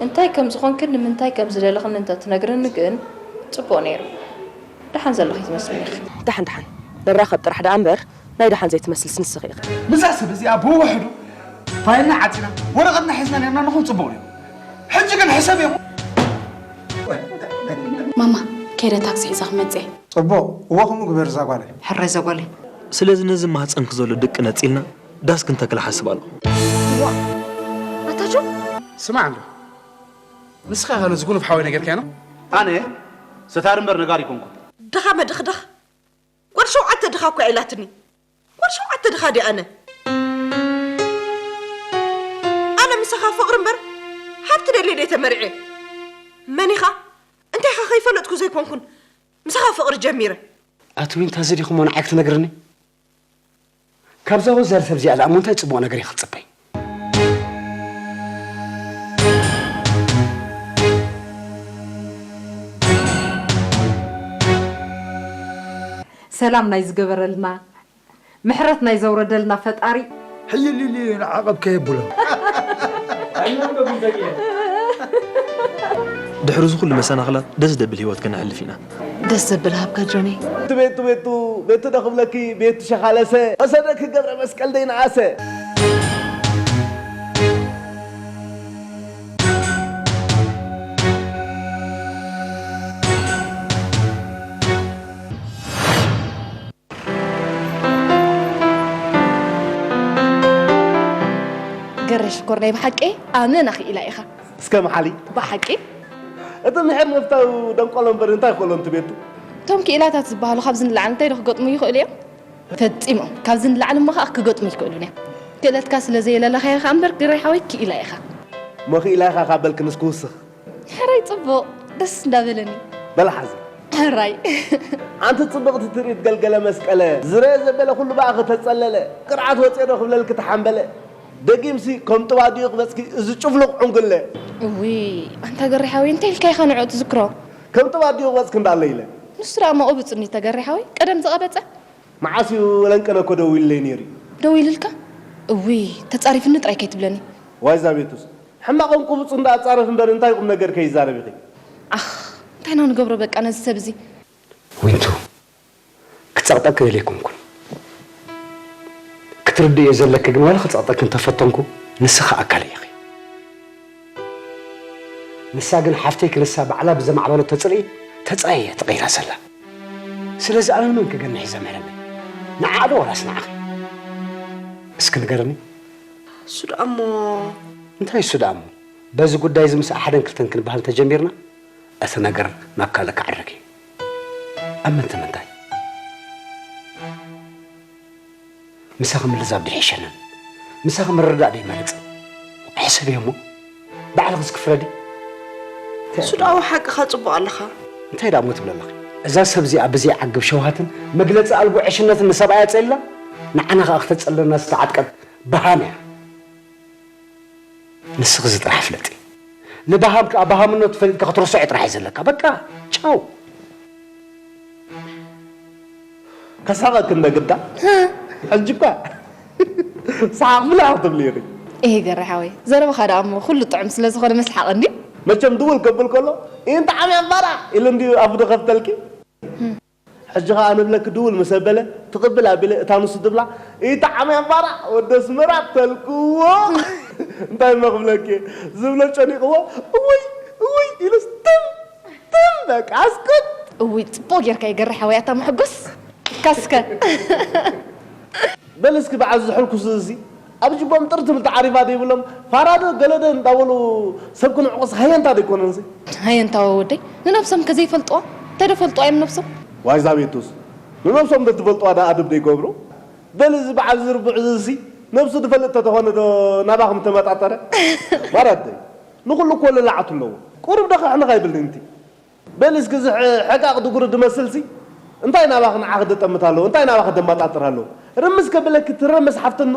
እንታይ ከም ዝኾንክን ንምንታይ ከም ዝደለኽን እንተትነግርኒ ግን ጽቡቕ ነይሩ። ደሓን ዘለኺ ትመስልኒ ኢኺ። ደሓን ደሓን ንራኸብ ጥራሕ ደኣ እምበር ናይ ደሓን ዘይትመስልስ ንስኺ ኢኺ። ምስዛ ሰብ እዚኣ ብውሕዱ ፋይልና ዓጺና ወረቐትና ሒዝና ነርና ንኹን ጽቡቕ ነይሩ። ሕጂ ግን ሕሰብ እሞ። ማማ፣ ከይደ ታክሲ ሒዘ ክመጽእ እየ። ጽቡቕ፣ እወ ከምኡ ግበር እዛ ጓለይ። ሕራይ እዛ ጓለይ። ስለዚ ነዚ ማህጸንኪ ዘሎ ድቂ ነጺልና ዳስ ክንተክል ሓስብ ኣለኹ። ዋ፣ ኣታ ጆ፣ ስማዕ እንዶ፣ ንስኻ ኢኻ ነዚ ጉኑፍ ሓወይ ነጊርካዮ? ኣነ ሰታሪ እምበር ነጋሪ ኣይኮንኩን። ድኻ መድኽድኽ ጓል ሸውዓተ ድኻ እኮ ኢላትኒ። ጓል ሸውዓተ ድኻ ድየ ኣነ? ኣነ ምሳኻ ፍቕሪ እምበር ሃብቲ ደልየ ድየ ተመርዕየ? መን ኢኻ እንታይ ኢኻ ከይፈለጥኩ ዘይኮንኩን ምሳኻ ፍቕሪ ጀሚረ። ኣቲ ዊንታ እዚ ዲኹሞ ንዓይ ክትነግርኒ? ካብዛ ወዛል ሰብ እዚኣ ደኣ እሞ እንታይ ጽቡቕ ነገር እየ ክጽበይ? ሰላም ናይ ዝገበረልና ምሕረት ናይ ዘውረደልና ፈጣሪ ሕይልልዩ ንዓቐብ ከየብሎ። ድሕሪ እዚ ኩሉ መሰናኽላት ደስ ደብል ህይወት ከነሕልፍ ኢና። ደስ ዘብል ሃብካ ጆኒ። ቤቱ ቤቱ ቤቱ ቤቱ ዶ ክብለኪ ቤቱ ሸኻለሰ ቀሰደኪ ገብረ መስቀል ደይነኣሰ። ገሬ ሽኮር ናይ ብሓቂ ኣመና ክኢላ ኢኻ። እስከ መሓሊ። ብሓቂ። እቲ ምሒር ምፍታው ደንቆሎ እምበር እንታይ ክእሎ እንትቤቱ። እቶም ክኢላታት ዝበሃሉ ካብዚ ንላዕሊ እንታይ ዶ ክገጥሙ ይኽእሉ እዮም? ፈጺሞም። ካብዚ ንላዕሊ እሞ ከኣ ክገጥሙ ኣይክእሉን እዮም። ክእለትካ ስለ ዘየለለኻዮ ከኣ እምበር ገሬ ሓወይ ክኢላ ኢኻ። እሞ ክኢላ ኢኻ ካብ በልክንስ ክውስኽ። ሕራይ ጽቡቕ ደስ እንዳበለኒ። በል ሓዚ። ሕራይ። ኣንቲ ጽብቕቲ ትርኢት ገልገለ መስቀለ ዝረየ ዘበለ ኩሉ ብኣኺ ተጸለለ ቅርዓት ወጽየ ዶ ክብለልኪ ተሓምበለ ደጊምሲ ከም ጥባ ድዩ ክበጽኪ እዚ ጭፍሉቕ ዕንጉለ። እውይ ኣንታ ገሬ ሓወይ እንታይ ኢልካ ኢኻ ንዕኡ ትዝክሮ? ከም ጥባ ድዩ ክበጽኪ እንዳለ ኢለ። ንሱ ደኣ እሞ ቁብጽ እንድዩ ተገሬ ሓወይ ቀደም ዝቐበጸ። መዓስ እዩ ለንቀነ እኮ ደዊሉለይ ነይሩ እዩ። ደዊሉልካ? እውይ ተጻሪፍኒ ጥራይ ከይትብለኒ። ዋይ እዛ ቤቱስ ሕማቕን ቁብጹን ደኣ ጻረፍ እምበር እንታይ ቁምነገር ከይዛረብ ኢኺ። ኣኽ እንታይ ኢና ንገብሮ በቃ ነዚ ሰብ እዚ። ዊንቱ ክጸቕጠኪ ደልየ ኣይኮንኩን። ክትርድእዮ ዘለኪ ግን ዋላ ክጸቕጠኪ እንተፈተንኩ ንስኺ ኣካለይ ኢኺ። ንሳ ግን ሓፍተይ ክንሳ ባዕላ ብዘማዕበለቶ ጽልኢ ተጻይ እያ ተቐይራ ዘላ። ስለዚ ኣነ ንመን ክገኒ ሒዘ ምሕረኒ? ንዓኣ ዶ ዋላስ ንዓኺ? እስኪ ንገርኒ። እሱ ደኣ እሞ። እንታይ እሱ ደኣ እሞ? በዚ ጉዳይ እዚ ምስኣ ሓደን ክልተን ክንበሃል እንተጀሚርና እቲ ነገር ናብ ካልእ ክዓርግ እዩ። ኣብ ምንታይ ምንታይ? ምሳኺ ምልዛብ ዶ ይሕሸንን? ምሳኺ ምርድዳእ ዶ ይመርጽን? ሕሰብዮ እሞ ባዕልኺ እስኪ ፍረዲ። እሱ ደኣ ሓቅኻ ጽቡቕ ኣለኻ። እንታይ ደኣ እሞ ትብሊ ኣለኺ? እዛ ሰብ እዚኣ ብዘይዓግብ ሸውሃትን መግለጺ ኣልቦ ዕሽነትን ንሰብኣያ ጸሊላ ንዓና ከኣ ክተጸልለና ዝተዓጥቀት በሃም እያ። ንስኺ እዚ ጥራሕ ፍለጢ። ንበሃም ከኣ በሃምነቱ ፈሊጥካ ክትርስዖ ጥራሕ እዩ ዘለካ። በቃ ቻው። ከሳቐኪ እንደ ግዳ ሕጂ እኳ ሰሓቕ ፍላሕ ክትብሊ ኢኺ። ኤህ ገሬ ሓወይ ዘረባኻ ደኣ እሞ ኩሉ ጥዑም ስለ ዝኾነ መስሓቕ እንድዩ። መቸም ድውል ከብል ከሎ ኢንተ ዓምያ ባራ ኢሉ እንድዩ ኣፉ ድኸፍተልኪ። ሕጂ ኸኣ ንብለኪ ድውል ምስ ኣበለ ትቕብል ኣቢለ እታ ንሱ ትብላ ኢተ ዓምያ ባራ ወዲ ኣስመራ ተልክዎ እንታይ እሞ ክብለኪ ዝብሎ ጨኒቕዎ እውይ እውይ ኢሉስ ትም ትም በቃ ኣስክት። እውይ ጽቡቕ ጌርካ ይገርሕ ሓወይ ኣታ መሐጎስ። ካስከ በል እስኪ በዓል ዝሕልኩስ እዚ ኣብ ጅቦም ጥር ትብል ተዓሪፋ ዘይብሎም ፋራዶ ገለዶ እንዳበሉ ሰብ ክንዕቑስ ሃየንታ ዶ ኣይኮነንሲ? ሃየንታ ወወደይ ንነብሶም ከ ዘይፈልጥዋ እንታይ ዶ ፈልጥዋ እዮም ነብሶም? ዋይ ዛቤቱስ ንነብሶም ዶ ትፈልጥዋ ደኣ ኣደብ ዶ ይገብሩ? በል እዚ በዓል ዝርቡዕ እዚ ነብሱ ዝፈልጥ ተተኾነ ዶ ናባኹም ተመጣጠረ? ማራደይ ንኹሉ እኮ ልልዓቱ ኣለዎ። ቁሩብ ዶ ከሕንኻ ይብል እንቲ? በል እስኪ እዚ ሕቃቕ ድጉሪ ድመስልሲ እንታይ ናባኺ ንዓኺ ደጠምት ኣለዎ እንታይ ናባኺ ደማጣጥር ኣለዎ ርምስ ከብለኪ ትርምስ ሓፍትኑ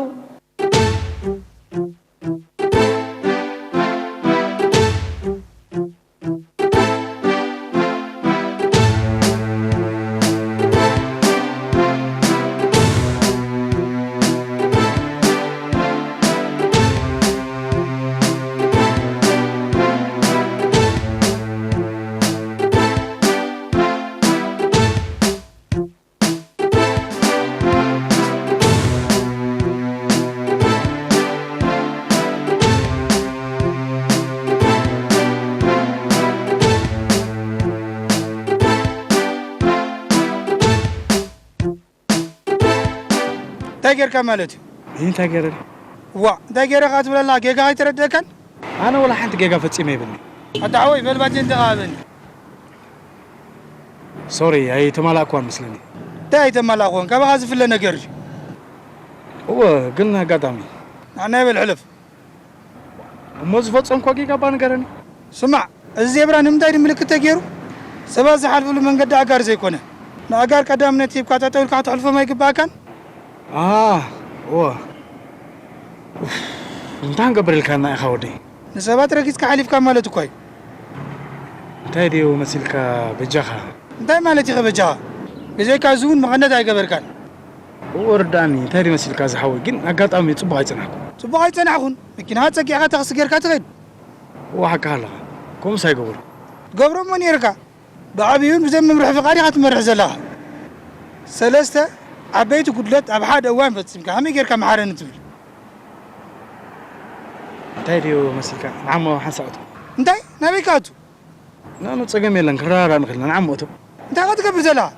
እንታይ ጌርካ ማለት እዩ? እንታይ ገይረ? ዋ እንታይ ጌረ ኸዓ ትብለላ ጌጋ ኣይተረድአካን? ኣነ ወላ ሓንቲ ጌጋ ፈጺመ ይብልኒ። ኣታ ሓወይ በልባጀ እንተቓበኒ። ሶሪ ኣይተማላእኩዋን መስለኒ። እንታይ ኣይተማላእኩዋን? ካባኻ ዝፍለ ነገር እዩ። እወ ግን ኣጋጣሚ። ንዓና ይበል ሕለፍ። እሞ ዝፈጸምኳ ጌጋ እባ ንገረኒ። ስማዕ፣ እዚ ዜብራ ንምንታይ ድዩ ምልክት ተገይሩ? ሰባት ዝሓልፍሉ መንገዲ ኣጋር ዘይኮነ። ንኣጋር ቀዳምነት ሂብካ ጠጠው ኢልካ ከተሕልፎም ኣይግባእካን? ኣሃ፣ እወ። ኡፍ፣ እንታይ ክንገብር ኢልካና ኢኻ ወደይ? ንሰባት ረጊጽካ ሓሊፍካ ማለት እኮ እዩ። እንታይ ድዩ መሲልካ በጃኻ? እንታይ ማለት ኢኸ በጃኻ? ብዘይካ እዚ እውን መቐነት ኣይገበርካን። እወ ርዳእኒ፣ እንታይ ድዩ መሲልካ ዝሓወይ? ግን ኣጋጣሚ ጽቡቕ ኣይጸናሕኩን። ጽቡቕ ኣይጸናሕኩን? መኪናኻ ጸጊዕካ ታክሲ ጌርካ ትኸይድ። እወ ሓቅኻ ኣለኻ። ከምኡስ ኣይገበርኩን። ትገብሮ እሞ ነይርካ። ብዓብዩን ብዘይ መምርሒ ፍቓድ ኢኻ ትመርሕ ዘለኻ። ሰለስተ ዓበይቲ ጉድለት ኣብ ሓደ እዋን ፈጺምካ ከመይ ጌርካ መሓረኒ ትብል? እንታይ ድዩ መሲልካ? ንዓሞ ሓንሳእ እቶ። እንታይ? ናበይ ክኣቱ? ናኑ ጸገም የለን፣ ክንረዳዳእ ንኽእል ኢና። ንዓሞ እቶ። እንታይ ኢኻ ትገብር ዘለኻ?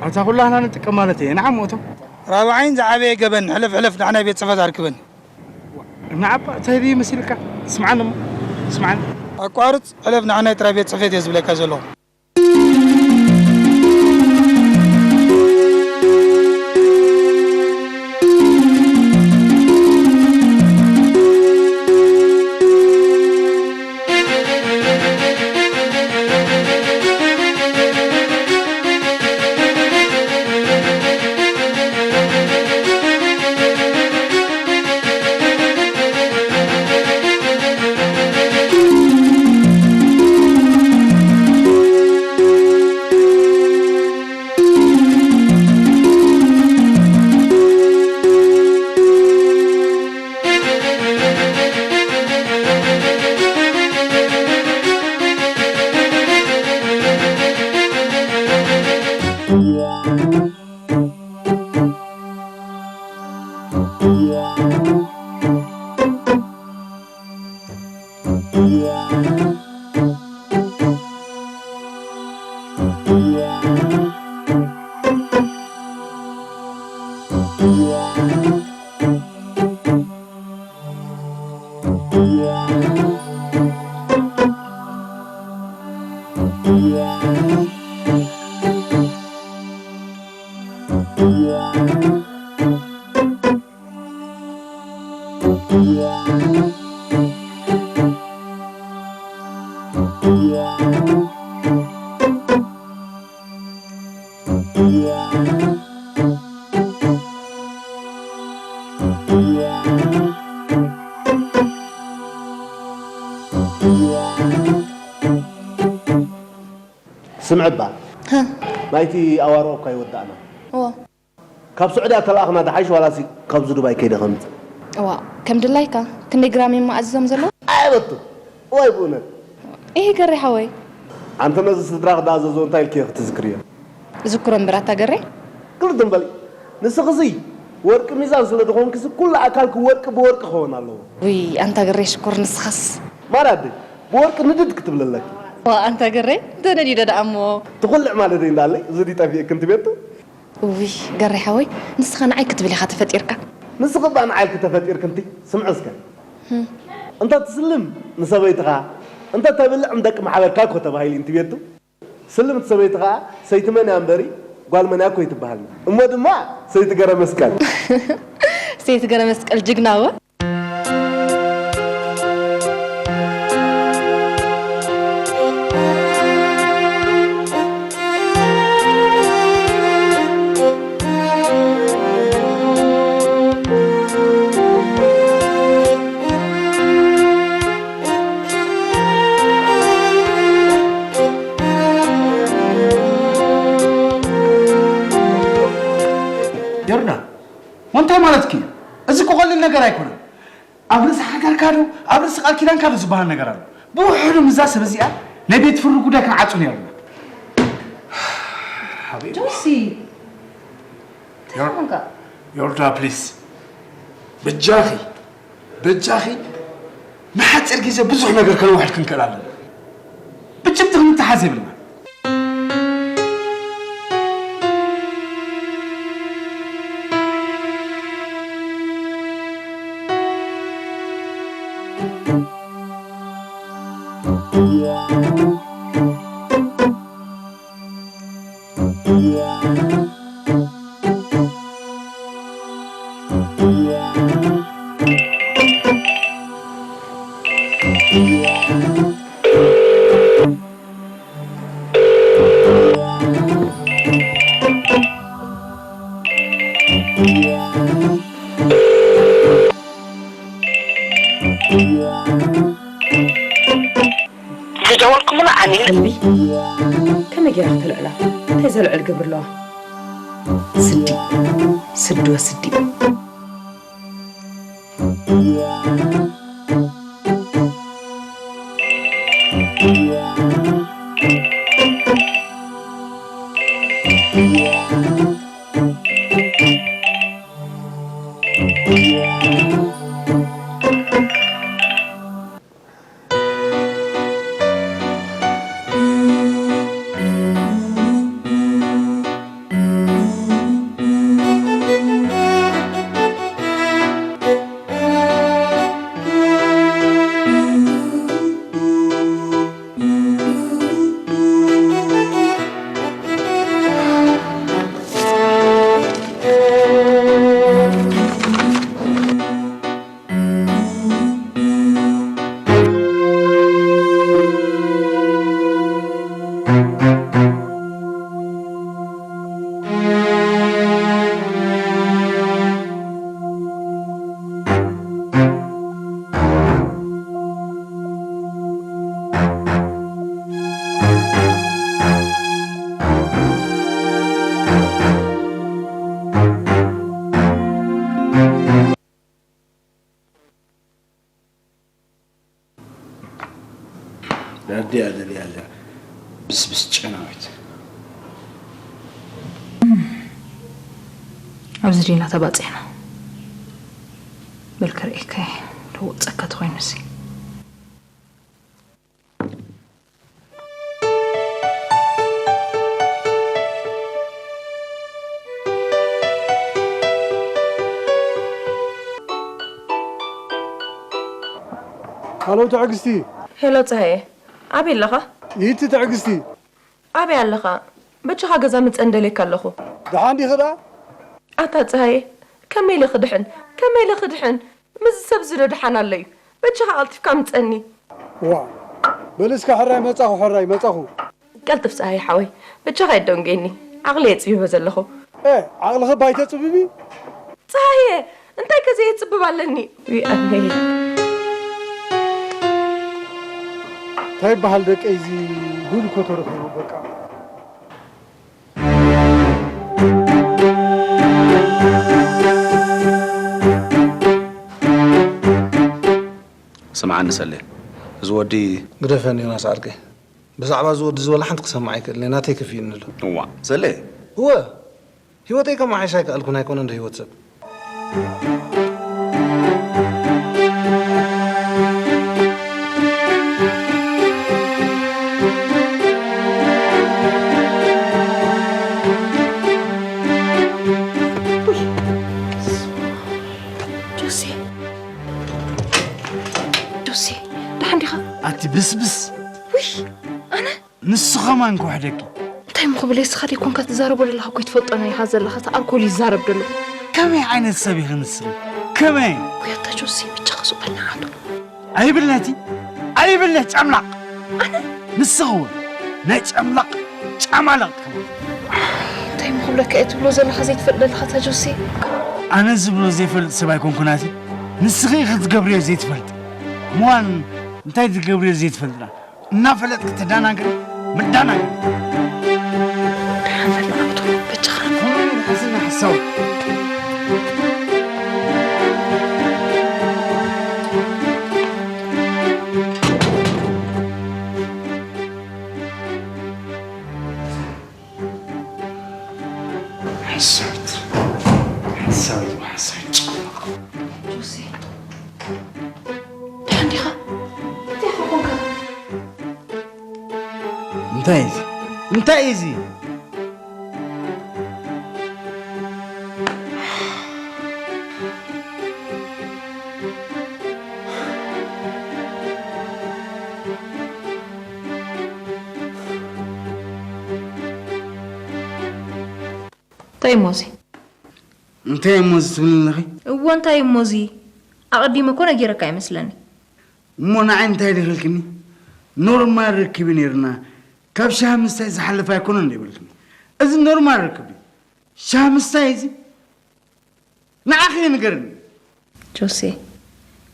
ኣብታ ኩላህና ንጥቀም ማለት እየ። ንዓሞ እቶ። ራብዓይን ዝዓበየ ገበን፣ ሕለፍ ሕለፍ ንዓናይ ቤት ጽሕፈት ኣርክበኒ። ንዓባ እንታይ ድዩ መሲልካ? ስምዓኒ እሞ፣ ስምዓኒ። ኣቋርጽ፣ ሕለፍ ንዓናይ ጥራይ ቤት ጽሕፈት እየ ዝብለካ ዘለኹ። ስምዒ እባ፣ ሃ። ናይቲ ኣዋርኦ እኳ ይወዳእና። እዎ። ካብ ስዑድያ ተለኣኽና ደሓይሽ ዋላሲ ካብዚ ዱባይ ከይደ ከምጽእ? እዋ፣ ከም ድላይካ። ክንደይ ግራም እዮም ኣዚዞም ዘለዉ? ኣየበቱ። እዋይ ብእውነት። ኢሂ ገሬ ሓወይ። ኣንተ ነዚ ስድራኽ ዝኣዘዞ እንታይ ኢልክዮ ክትዝክርዮ? ዝክሮ እምበር ኣታ ገሬ። ክልተ እምበሊ። ንስኽሲ ወርቂ ሚዛን ስለ ዝኾንክሲ ኩሉ ኣካልኪ ወርቂ ብወርቂ ክኸውን ኣለዎ። ውይ ኣንታ ገሬ ሽኮር ንስኻስ። ማራ ኣደይ ብወርቂ ንድድ ክትብሊ ኣለኪ። ዋ ኣንታ ገሬ ተነዲደ ደኣ እሞ። ትኹልዕ ማለተይ እንዳለይ እዚ ድዩ ጠፊእኪ እንትቤቱ? እውይ ገሬ ሓወይ ንስኻ ንዓይ ክትብል ኢኻ ተፈጢርካ። ንስኺ እባ ንዓይ ኢልኪ ተፈጢርኪ እንቲ ስምዒ እስከ። ህም። እንተ ትስልም ንሰበይትኻ እንተ ተብልዕ ንደቂ ማሕበርካ እኮ ተባሂሉ እዩ እንትቤቱ። ስልምቲ ሰበይቲ ኸኣ ሰይቲ መን እያ እምበሪ ጓል መን እያ እኮ ኣይትበሃልን። እሞ ድማ ሰይቲ ገረመስቀል። ሰይቲ ገረመስቀል ጅግና እወ። ዮርዳ፣ እንታይ ማለትኪ እዩ? እዚ እኮ ቀሊል ነገር ኣይኮነን። ኣብ ርእሲ ሓዳርካ ዶ፣ ኣብ ርእሲ ቃል ኪዳንካ ዶ ዝበሃል ነገር ኣሎ? ብውሕዱ ምስዛ ሰብ እዚኣ ናይ ቤት ፍርዲ ጉዳይ ክንዓጹ ነይሩና። ሓቢቢ። ጆሲ፣ እንታይ ዮር-፣ ኾንካ? ዮርዳ፣ ፕሊስ። በጃኺ፣ በጃኺ፣ ንሓጺር ግዜ ብዙሕ ነገር ከነውሕድ ክንክእል ኣለና። ብጭብጢ ክንተሓዝ የብልና። ዝደወልኩምሉ ዓሚል ከልቢ፣ ከመይ ገይራ ክተልዕላ? እንታይ ዘልዕል ግብሪ ኣለዋ? ስዲ፣ ስዲ ወስዲ። ረድያ ደልያ ኣላ። ብስብስ ጨናዊት። ኣብዚ ዲና ተባጺሕና? በል ክርእየካ እየ። ደወጸካ ተኾይኑሲ። ሃሎ ትዕግስቲ። ሄሎ ጸሃየ፣ ኣበይ ኣለኻ? ይእቲ ትዕግስቲ። ኣበይ ኣለኻ? በጃኻ ገዛ ምጸ እንደልየካ ኣለኹ። ደሓን ዲኺ ደኣ? ኣታ ጸሃየ፣ ከመይ ኢለ ክድሕን? ከመይ ኢለ ክድሕን? ምስዚ ሰብ እዚ ዶ ደሓን ኣሎ እዩ? በጃኻ ቀልጢፍካ ምጸኒ። ዋ፣ በል እስከ ሕራይ መጻኹ፣ ሕራይ መጻኹ። ቀልጥፍ ጸሃየ ሓወይ፣ በጃኻ የደንጉየኒ። ዓቕሊ እየ ጽቢበ ዘለኹ። ኤ፣ ዓቕልኺ ባይተ ጽብቢ? ጸሃየ፣ እንታይ ከ ዘየጽብብ ኣለኒ? ዊኣነይ። እንታይ ይበሃል ደቀይ፣ እዚ ጉድ እኮ ተረኺቡ በቃ። ስምዓኒ ሰሌ፣ እዚ ወዲ ግደፈኒ ዮናስ ዓርከይ። ብዛዕባ እዚ ወዲ እዚ ወላ ሓንቲ ክሰምዕ ኣይክእልን እየ፣ ናተይ ከፊኡኒ ኣሎ። እዋ፣ ሰሌ። እወ፣ ህይወተይ ከመሓይሽ ኣይከኣልኩን ኣይኮነን ዶ ህይወት ሰብ። ጆሲ፣ ጆሲ፣ ደሓን ዲኻ? ኣቲ ብስብስ። ውይ፣ ኣነ ንሱ ኸማን ክውሕደኪ። እንታይ እሞ ክብል እየ? ንስኻ ደይኮንካ ትዛረቦ ዘለኻ እኮ ኣይትፈልጦን ኢኻ ዘለኻ። እቲ ኣልኮል ይዛረብ ደሎ። ከመይ ዓይነት ሰብ ኢኺ ንስኺ? ከመይ? ውይ ኣታ ጆሲ፣ ብቻ ኸሱ በልና ዓንዶ። ኣይብልነቲ፣ ኣይብልነት ጨምላቕ። ኣነ? ንስኺ እውን ናይ ጨምላቕ ጫማለቕ ትኽእል። እንታይ እሞ ክብለካ እየ ትብሎ ዘለኻ ዘይትፈልጥ ዘለኻ ኣታ ጆሲ? ኣነ ዝብሎ ዘይፈልጥ ሰብ ኣይኮንኩን ኣቲ። ንስኺ ኢኺ ትገብርዮ ዘይትፈልጥ። ምዃን እንታይ ትገብርዮ ዘይትፈልጥና? እናፈለጥክ ትደናግሪ፣ ምደናግሪ። ደሓን በል ንኣቱ፣ በጃኻ። ርሕስና ሓሳዊ። ሓሳዊት። ሓሳዊት፣ ሓሳዊት። ጆሲ። ደሓን ዲኻ? እንታይ ኢኻ ኮንካ? እንታይ እዩ እዚ? እንታይ እዩ እዚ? እንታይ እሞ እዚ? እንታይ እሞ እዚ ትብልኒ ኣለኺ? እዎ፣ እንታይ እሞ እዚ? ኣቐዲመ እኮ ነጊረካ ይመስለኒ። እሞ ንዓይ እንታይ ደኺልክኒ? ኖርማል ርክብ እዩ ነይርና፣ ካብ ሻሂ ምስታይ ዝሓልፍ ኣይኮነን ዶ ይበልክኒ? እዚ ኖርማል ርክብ እዩ። ሻሂ ምስታይ እዚ ንዓኺ እዩ ንገርኒ። ጆሴ፣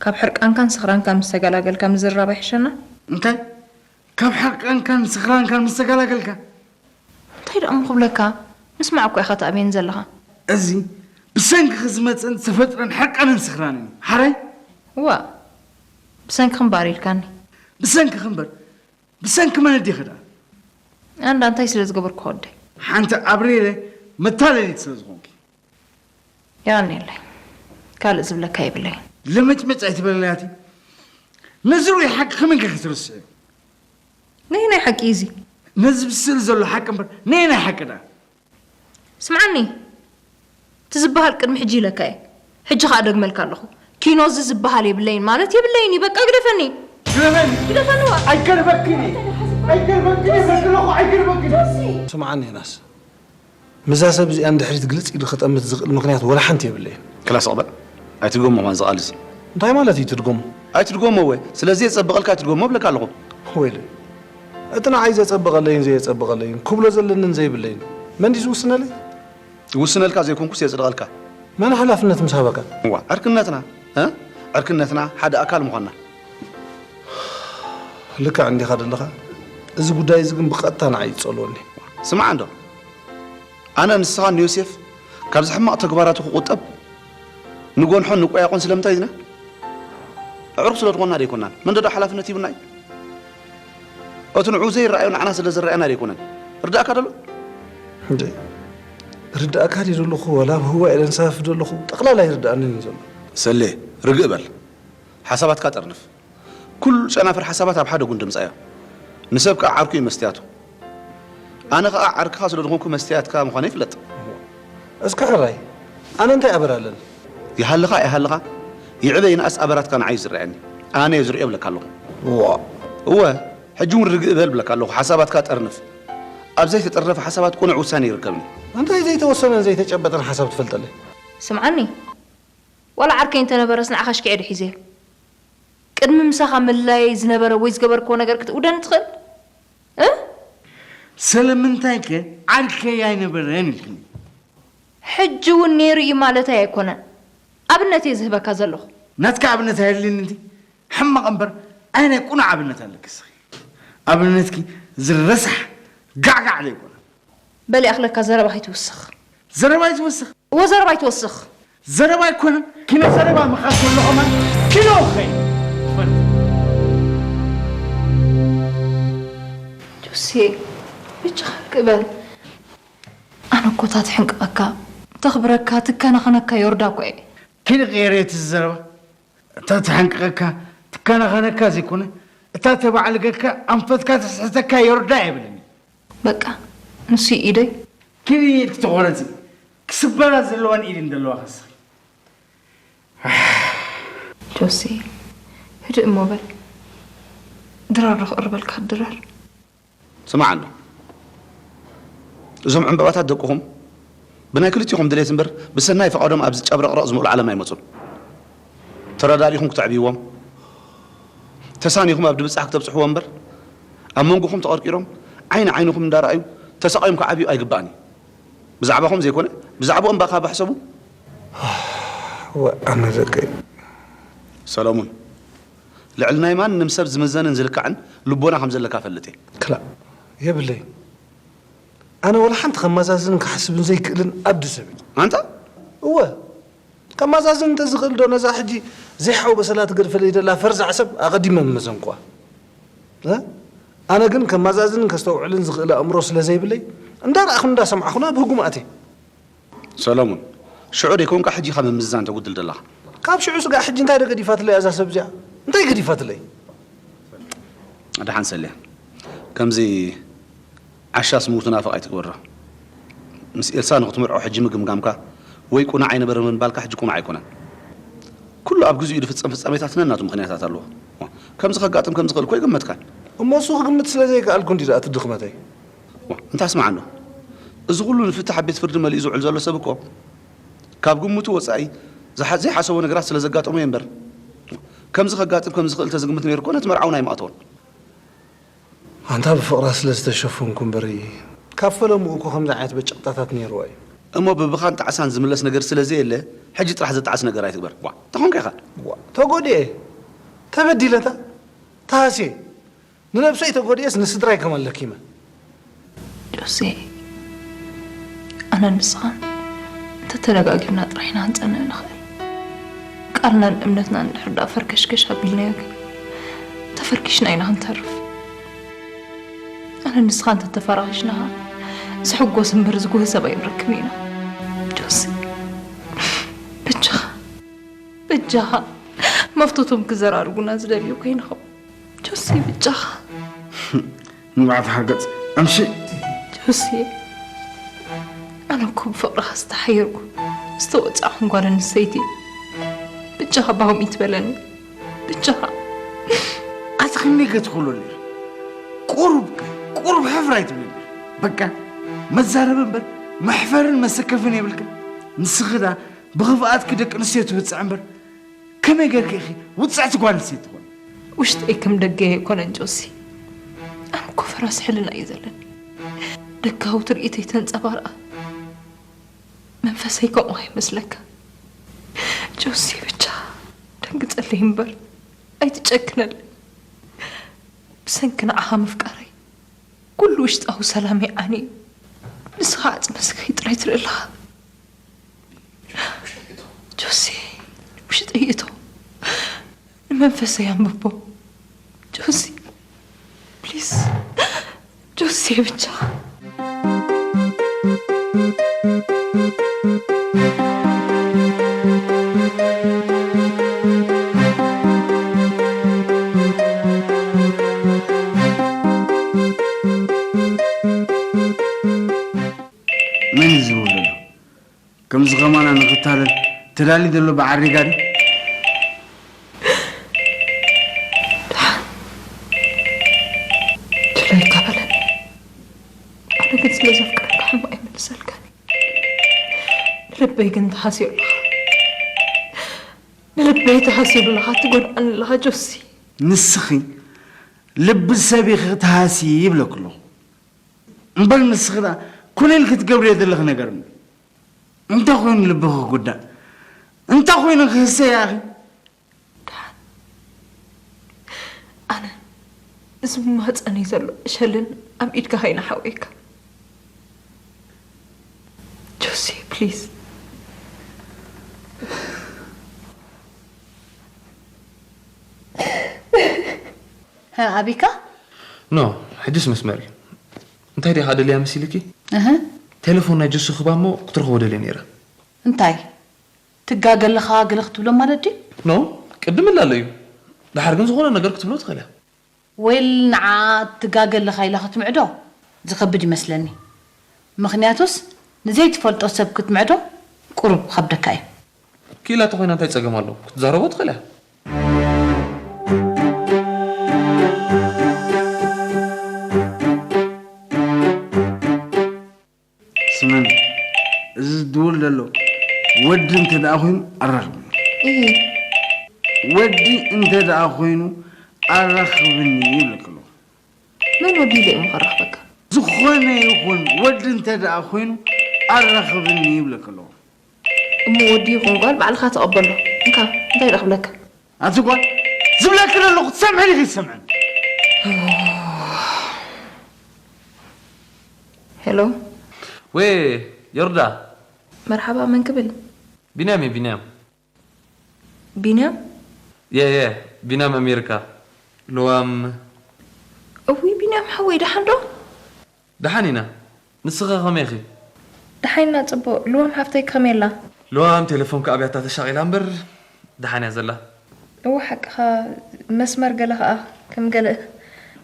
ካብ ሕርቃንካን ስኽራንካን ምስ ተገላገልካ ምዝርራብ ኣይሕሸና? እንታይ? ካብ ሕርቃንካን ስኽራንካን ምስ ተገላገልካ? እንታይ ደኣ እሞ ክብለካ? ምስማዕ እኮ ኢኻ ተኣብየኒ ዘለኻ። እዚ ብሰንክኺ ዝመጽእን ዝተፈጥረን ሕርቃንን ስኽራንን እዩ። ሓራይ? እዋ፣ ብሰንክኺ እምበኣር ኢልካኒ። ብሰንክኺ እምበር፣ ብሰንኪ መን ኣዴኺ ደኣ? ኣንዳ እንታይ ስለ ዝገበርኩ ወደይ? ሓንቲ ኣብሪረ መታለሊት ስለ ዝኾንኪ። የቐንየለይ። ካልእ ዝብለካ የብለይን። ለመጭመጭ ኣይትበለለይ ኣቲ። ነዚ ርኡይ ሓቂ ከመይ ጌርኪ ትርስዕዮ? ነየናይ ሓቂ እዩ እዚ? ነዚ ብስእሊ ዘሎ ሓቂ እምበር፣ ነየናይ ሓቂ ደኣ? ስምዓኒ፣ እቲ ዝበሃል ቅድሚ ሕጂ ኢለካ እየ። ሕጂ ኸኣ ደግመልካ ኣለኹ። ኪኖ እዚ ዝበሃል የብለይን ማለት የብለይን እዩ። በቃ ግደፈኒ። ግደፈኒ። ግደፈኒ ዋ። ኣይገድፈክን እየ። ኣይገድፈክን እየ። በቂ ኣለኹ፣ ኣይገድፈክን እየ። ስምዓኒ ዮናስ። ምስዛ ሰብ እዚኣ ንድሕሪት ግልጽ ኢሉ ክጠምት ዝኽእል ምኽንያት ወላ ሓንቲ የብለይን። ክላስ እቕበል። ኣይትድገሞ ከማን እዚ ቃል እዚ። እንታይ ማለት እዩ ትድገሞ? ኣይትድገሞ እወ። ስለዚ የጸብቐልካ ኣይትድገሞ እብለካ ኣለኹ። ወይለይ። እቲ ንዓይ ዘጸብቐለይን ዘየጸብቐለይን፣ ክብሎ ዘለንን ዘይብለይን፣ መን ድዩ ዝውስነለይ? ይውስነልካ ዘይኮንኩስ የጽድቐልካ። መን ሓላፍነት ምስ ሃበካ? እዋ፣ ዕርክነትና፣ እ? ዕርክነትና ሓደ ኣካል ምዃንና። ልክዕ እንዲኻ ዘለኻ። እዚ ጉዳይ እዚ ግን ብቐጥታ ንዓይ እዩ ዝጸልወኒ። ስማዕ እንዶ፣ ኣነ ንስኻን ንዮሴፍ ካብዚ ሕማቕ ተግባራቱ ክቑጠብ ንጎንሖን ንቆያቖን ስለምንታይ ኢና? ኣዕሩኽ ስለ ዝኾንና ዶ ኣይኮናን? መን ዶ ሓላፍነት ሂቡና እዩ? እቲ ንዕኡ ዘይረኣዮ ንዓና ስለ ዝረኣየና ዶ ኣይኮነን? ርዳእካ ደሎ? እንዴ፣ ርዳእካ ድዩ ዘለኹ? ዋላ ኣብ ህዋ ኢለ ንሳፍፍ ዘለኹ? ጠቕላላ ኣይርዳእንን እዩ ዘሎ። ሰሌ፣ ርግእ በል። ሓሳባትካ ጠርንፍ። ኩሉ ጨናፍር ሓሳባት ኣብ ሓደ ጉንዲ ምጻዮ። ንሰብ ከኣ ዓርኩ እዩ መስትያቱ። ኣነ ከኣ ዓርክኻ ስለ ዝኾንኩ መስትያትካ ምዃነይ ፍለጥ። እስከ ሕራይ፣ ኣነ እንታይ ኣበር ኣለኒ? ይሃልኻ ኣይሃልኻ፣ ይዕበ ይንኣስ ኣበራትካ ንዓይ እዩ ዝረኣየኒ። ኣነ እየ ዝርእዮ እብለካ ኣለኹ። ዋ። እወ፣ ሕጂ እውን ርግእ በል እብለካ ኣለኹ። ሓሳባትካ ጠርንፍ። ኣብ ዘይተጠርነፈ ሓሳባት ቅኑዕ ውሳኔ ይርከብኒ። እንታይ ዘይተወሰነን ዘይተጨበጠን ሓሳብ ትፈልጠለይ? ስምዓኒ፣ ዋላ ዓርከይ እንተነበረስ ንዓኻ ኣሽኪዐ ዶ ሒዘዮ? ቅድሚ ምሳኻ ምልላየይ ዝነበረ ወይ ዝገበርክዎ ነገር ክትእውደኒ ትኽእል? እ? ስለምንታይከ ዓርከይ ኣይነበረን ኢልክኒ? ሕጂ እውን ነይሩ እዩ ማለተይ ኣይኮነን። ኣብነት እየ ዝህበካ ዘለኹ። ናትካ ኣብነት ኣየድልየኒ እንዲ? ሕማቕ እምበር ኣየናይ ቁኑዕ ኣብነት ኣለኪ እስኺ? ኣብነትኪ እዚ ረሳሕ ጋዕጋዕ ዘይኮነ። በል ይኣኽለካ፣ ዘረባ ከይትውስኽ። ዘረባ ኣይትወስኽ። እወ፣ ዘረባ ኣይትወስኽ። ዘረባ ኣይኮነን፣ ኪኖ ዘረባ ምኻድ ከሎ ኸማን ኪኖ ኸይ። ጆሴ፣ ብቻ ክበል። ኣነ እኮ እታ ትሕንቅቐካ፣ ተኽብረካ፣ ትከናኸነካ ዮርዳ እኮ እየ። ኪዲ ቀየረዮ እቲ ዘረባ። እታ ትሕንቅቐካ፣ ትከናኸነካ ዘይኮነ፣ እታ ተባዕልገካ፣ ኣንፈትካ ትስሕተካ ዮርዳ የብለኒ። በቃ፣ ንሱ እዩ ኢደይ። ኪዲ ኢድኪ ተቖረጺ። ክስበራ ዘለወን ኢድን ዘለዋ ከስኺ። ጆሲ፣ ህድእ እሞ በል። ድራር ዶ ክቕርበልካ ድራር? ስማዕ ኣሎ። እዞም ዕምባባታት ደቅኹም ብናይ ክልቲኹም ድሌት እምበር ብሰናይ ፍቓዶም ኣብዚ ጨብረቕረቕ ዝምእሉ ዓለም ኣይመጹን። ተረዳዲኹም ክተዕብይዎም፣ ተሳኒኹም ኣብ ድብጻሕ ክተብጽሕዎም እምበር ኣብ መንጎኹም ተቐርቂሮም ዓይኒ ዓይንኹም እንዳረኣዩ ተሳቒዮም ክዓብዩ ኣይግባእን እዩ። ብዛዕባኹም ዘይኮነ ብዛዕባኦም ባኻ ባሕሰቡ። ወ-፣ ኣነ ደቀይ። ሰለሙን፣ ልዕሊ ናይ ማንም ሰብ ዝምዘንን ዝልካዕን ልቦና ከም ዘለካ ፈልጥ እየ። ክላእ የብለይን። ኣነ ወላ ሓንቲ ከመዛዝንን ክሓስብን ዘይክእልን ኣዱ ሰብ እየ። ኣንታ? እወ። ከመዛዝን እንተዝኽእል ዶ ነዛ ሕጂ ዘይሓወበሰላ ትገድፈለይ ደላ ፈርዛዕ ሰብ ኣቐዲመ ምመዘንኩዋ። እ? ኣነ ግን ከመዛዝንን ከስተውዕልን ዝኽእል ኣእምሮ ስለ ዘይብለይ፣ እንዳረኣኹን እንዳሰማዕኹን ኣብ ህጉም ኣትየ። ሰለሙን፣ ሽዑ ደይኮንካ ሕጂ ኢኻ ምምዝዛን ተጉድል ዘለኻ። ካብ ሽዑ ስጋዕ ሕጂ እንታይ ዶ ገዲፋትለይ እዛ ሰብ እዚኣ? እንታይ ገዲፋትለይ? ደሓን ሰልያ። ከምዚ ዓሻስ ምዉት ናፍቕ ኣይትግበሮ። ምስ ኤልሳ ንኽትምርዖ ሕጂ ምግምጋምካ ወይ ቁኑዕ ኣይነበረን ምባልካ ሕጂ ቁኑዕ ኣይኮነን። ኩሉ ኣብ ግዜኡ ዝፍጸም ፍጻሜታት ነናቱ ምኽንያታት ኣለዎ። ከምዚ ከጋጥም ከም ዝኽእል እኮ ኣይገመትካን። እሞ እሱ ክግምት ስለ ዘይከኣልኩ እንዲ ደኣ እቲ ድኽመተይ። ዋ፣ እንታይ ስምዓኒ? እዚ ኩሉ ንፍትሕ ኣብ ቤት ፍርዲ መሊኡ ዝውዕል ዘሎ ሰብ እኮ ካብ ግምቱ ወጻኢ ዝሓ-፣ ዘይሓሰቦ ነገራት ስለ ዘጋጠሞ እየ እምበር፣ ከምዚ ከጋጥም ከም ዝኽእል ተዝግምት ነይሩ እኮ ነቲ መርዓውን ኣይምኣተዎን። ኣንታ ብፍቕራ ስለ ዝተሸፈንኩ እምበር፣ ካብ ፈለምኡ እኮ ከምዚ ዓይነት በጨቕጣታት ነይርዋ እዩ። እሞ ብብኻን ጣዕሳን ዝምለስ ነገር ስለ ዘየለ፣ ሕጂ ጥራሕ ዘጣዕስ ነገር ኣይትግበር። ዋ፣ ተኾንካ ኢኻ። ዋ፣ ተጎዲኤ፣ ተበዲለታ፣ ተሃስየ። ንነብሰይ ተጎድኤስ ንስድራይ ከመን ለኪመ። ጆሴ፣ ኣነን ንስኻን እንተተደጋጊፍና ጥራሕ ኢና ክንጸንዕ ንኽእል። ቃልናን እምነትናን እንድሕር ደኣ ፈርከሽከሽ ኣቢልናዮ ግን ተፈርኪሽና ኢና ክንተርፍ። ኣነን ንስኻን እንተተፈራኺሽና ኸኣ ዝሕጎስ እምበር ዝጉህ ሰብ ኣይንረክብን ኢና። ጆሴ፣ በጃኻ፣ በጃኻ መፍቶቶም ክዘራርጉና ዝደልዩ ከይንኸውን። ጆሲ ብጃኻ። ንባዕትኻ ገጽ ኣምሺ። ጆሲ፣ ኣነ እኮ ብፍቕርኻ ዝተሓየርኩ ዝተወጻዕኹን ጓል ኣንስተይቲ። ብጃኻ ባኹም ይትበለኒ። ብጃኻ። ኣቲ ክንደይ ገትኽሎ ነይር? ቁሩብ ቁሩብ ሕፍር ኣይትብልን። በቃ መዛረቢ እምበር መሕፈርን መሰከፍን የብልክን። ንስኺ ዳ ብኽፍኣትኪ ደቂ ኣንስትዮ ትብጽዕ እምበር ከመይ ጌርኪ ኢኺ ውጽዕቲ ጓል ኣንስተይቲ ትኾኒ? ውሽጠይ ከም ደገ ኣይኮነን ጆሲ። ኣነ እኮ ፈራስ ሕልና እዩ ዘለኒ። ደጋዊ ትርኢተይ ተንጸባርኣ መንፈሰይ ከምኡ ኣይመስለካ። ጆሲ ብቻ ደንግጸለይ እምበር ኣይትጨክነለይ። ብሰንኪ ንዓኻ ምፍቃረይ ኩሉ ውሽጣዊ ሰላመይ ዓንዩ። ንስኻ ዓጽመ ስጋይ ጥራይ ትርኢ ኣለኻ። ጆሲ ውሽጠይ እቶ ንመንፈሰይ ኣንብቦ። ጆሲ ፕሊስ ጆሲ ብቻ። መን እዩ ዝብል ዘሎ? ከምዚ ከማና ንኽታለል ተዳልዩ ዘሎ በዓል ሪጋ ድዩ? ድሓን ድላይካ በለኒ። ኣነ ግን ስለ ዘፍቅረካ ሕማቕ ኣይምልሰልካን እዩ። ንልበይ ግን ተሃስዮ ኣለኻ። ንልበይ ተሃስዮ ኣለኻ፣ ትጎድኣኒ ኣለኻ ጆሲ። ንስኺ ልቢ ሰብ ኢኺ ትሃሲ ይብለኪ ኣለኹ። እምበር ንስኺ ደኣ ኩሉ ኢልኪ ትገብርዮ ዘለኺ ነገር እምበር። እንታይ ኮይኑ ልብኺ ክጉዳእ? እንታይ ኮይኑ ክህሰ ኢኺ? ደሓን ኣነ እዚ ማህፀነይ ዘሎ ሸልን ኣብ ኢድካ ኸይነ ሓወይካ ጆሲ ፕሊዝ። ኣቢካ ኖ ሕጅስ መስመር እዩ። እንታይ ዲኻ ደልያ መሲልኪ? እህ ቴሌፎን ናይ ጆሲ ክባ እሞ ክትረኽቦ ደልየ ነይረ። እንታይ ትጋገ ኣለኻ ገለ ክትብሎ ማለት ድዩ? ኖ ቅድም እላለ እዩ። ድሓር ግን ዝኾነ ነገር ክትብሎ ትኽእል እያ። ወይል ንዓ ትጋገ ኣለኻ ኢላ ክትምዕዶ ዝኸብድ ይመስለኒ። ምኽንያቱስ ንዘይትፈልጦ ሰብ ክትምዕዶ ቁሩብ ኸብደካ እዩ። ክኢላ ተኾይና እንታይ ጸገም ኣለዎ? ክትዛረቦ ትኽእል እያ። ስመን እዚ ዝድውል ዘሎ ወዲ እንተ ደኣ ኮይኑ ኣራኽብኒ። እሂ ወዲ እንተ ደኣ ኮይኑ ኣራኽብኒ ይብለክ ኣሎ። መን ወዲ ኢለ እሞ ከራኽበካ? ዝኾነ ይኹን ወዲ እንተ ደኣ ኮይኑ ኣራኽብኒ ይብለክ ኣሎ። እሞ ወዲ ይኹን ጓል ባዕልኻ ተቐበሎ። እንካ እንታይ ደኣ ክብለካ? ኣቲ ጓል ዝብለክ ዘለኹ ትሰምዕን ኢኺ ትሰምዕን። ሄሎ ወይ ዮርዳ መርሓባ መን ክብል? ቢንያም እየ ቢንያም። ቢንያም የ የ ቢንያም ኣሜሪካ። ልዋም እዊ ቢንያም ሓወይ ደሓን ዶ? ደሓን ኢና። ንስኸ ከመይ ኢኺ? ደሓን ኢና ጽቡቕ። ልዋም ሓፍተይ ከመይ ኣላ? ልዋም ቴሌፎንካ ኣብያታ ተሻቒላ እምበር ደሓን እያ ዘላ። እወ ሓቅኻ መስመር ገለ ከኣ ከም ገለ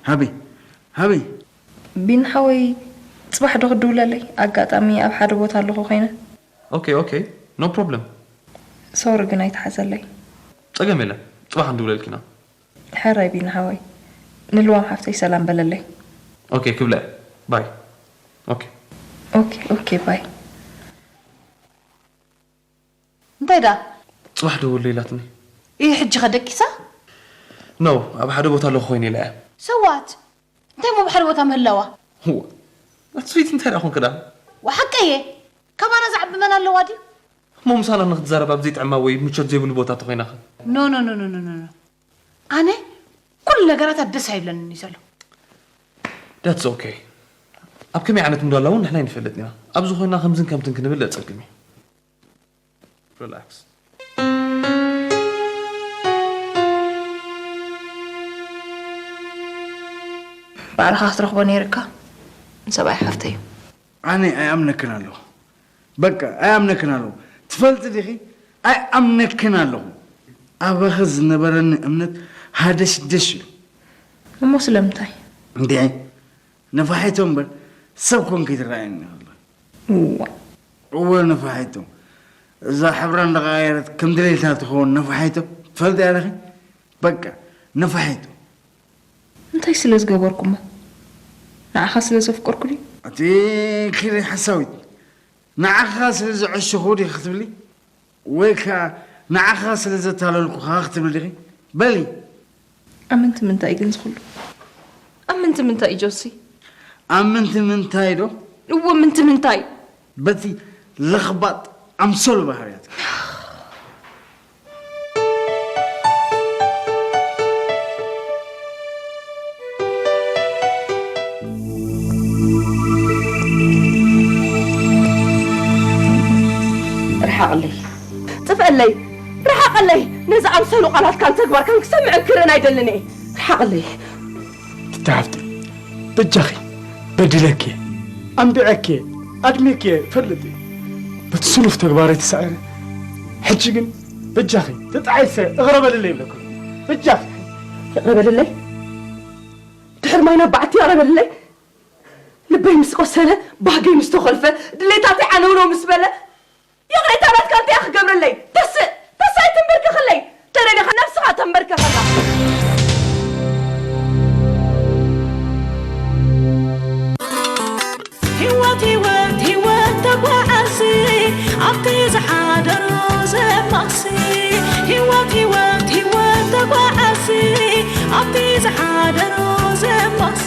ሃበይ ሃበይ ቢን ሓወይ ጽባሕ ዶ ክድውለለይ? ኣጋጣሚ ኣብ ሓደ ቦታ ኣለኹ ኮይነ። ኦኬ ኦኬ ኖ ፕሮብለም። ሶሪ ግን ኣይትሓዘለይ። ጸገም የለን ጽባሕ ንድውለልኪና። ሕራይ ቢን ሓወይ ንልዋም ሓፍተይ ሰላም በለለይ። ኦኬ ክብለ ባይ። ኦኬ ኦኬ ኦኬ ባይ። እንታይ ዳ? ጽባሕ ደውሎ ኢላትኒ። ይህ ሕጂ ከደቂሳ? ኖ፣ ኣብ ሓደ ቦታ ኣለኹ ኮይነ ኢላ እያ። ሰዋት እንታይ ሞ ብሓደ ቦታ ምህላዋ? እዋ፣ ኣቲ ስዊት እንታይ ደኣ ኮንክ ደኣ? ወሓቀየ፣ ካባና ዝዓቢ መን ኣለዋ ድዩ? እሞ ምሳና ንክትዛረብ ኣብ ዘይጥዕማ ወይ ምቾት ዘይብሉ ቦታ ተኾይናኸ? ኖ ኖ ኖ ኖ ኖ ኖ። ኣነ ኩሉ ነገራታ ደስ ኣይብለንን እዩ ዘሎ። That's okay። ኣብ ከመይ ዓይነት ሙድ ኣላ እውን ንሕና ይንፈልጥ ኢና። ኣብዚ ኮይና ከምዝን ከምትን ክንብል ለጸግም እዩ። Relax። ባዕልኻ ክትረኽቦ ነይርካ ንሰብኣይ ሓፍተይ እዩ። ኣነ ኣይኣምነክን ኣለኹ። በቃ ኣይኣምነክን ኣለኹ። ትፈልጢ ዲኺ? ኣይኣምነክን ኣለኹ። ኣባኺ ዝነበረኒ እምነት ሃደሽደሽ ኢሉ። እሞ ስለምንታይ? እንዴ ነፋሒቶ እምበር ሰብ ኮንኪ ትረኣየኒ ከላ። እዋ እወ ነፋሒቶ። እዛ ሕብራ እንዳቐያየረት ከም ድሌታ ትኸውን ነፋሒቶ ትፈልጥያ ዲኺ? በቃ ነፋሒቶ። እንታይ ስለ ዝገበርኩሞ? ንዓኻ ስለ ዘፍቀርኩ ድዩ? ኣቲ ኪሪ ሓሳዊት፣ ንዓኻ ስለ ዘዐሸኹ ዲኺ ክትብሊ? ወይ ከኣ ንዓኻ ስለ ዘታለልኩኻ ክትብሊ ዲኺ? በሊ። ኣብ ምንቲ ምንታይ ግን ዝኹሉ? ኣብ ምንቲ ምንታይ እዩ ጆሲ? ኣብ ምንቲ ምንታይ ዶ? እዎ ምንቲ ምንታይ? በቲ ለኽባጥ ኣምሰሉ ባህርያት። ርሓቕለይ። ጥፍአለይ። ርሓቐለይ። ነዚ ኣምሰሉ ቃላትካን ተግባርካን ክሰምዕን ክርእን ኣይደልን እየ። ርሓቐለይ። ትተሓፍቲ በጃኺ በዲለኪ ኣንቢዐኪ ኣድሚኪ ፈልጥ በቲ ስሉፍ ተግባረይ ተሳዒረ ሕጂ ግን በጃኺ ተጣዒሰ እቕረበልለይ ይብለኩም በጃኺ ይቕረበልለይ ድሕር ማይና ባዕቲ ይቕረበልለይ ልበይ ምስ ቆሰለ ባህገይ ምስ ተኸልፈ ድሌታተይ ዓነውነው ምስ በለ ይቕሬታ ናትካ እንታይ ክገብረለይ? ተስእ ተስእ ኣይተንበርከኸለይ። ደለሊኻ ነብስኻ ተንበርከኸላ። ህይወት ህይወት ህይወት ተጓዓዚ ኣብቲ ዝሓደሮ ዘማሲ ህይወት ህይወት ህይወት ተጓዓዚ ኣብቲ ዝሓደሮ ዘማሲ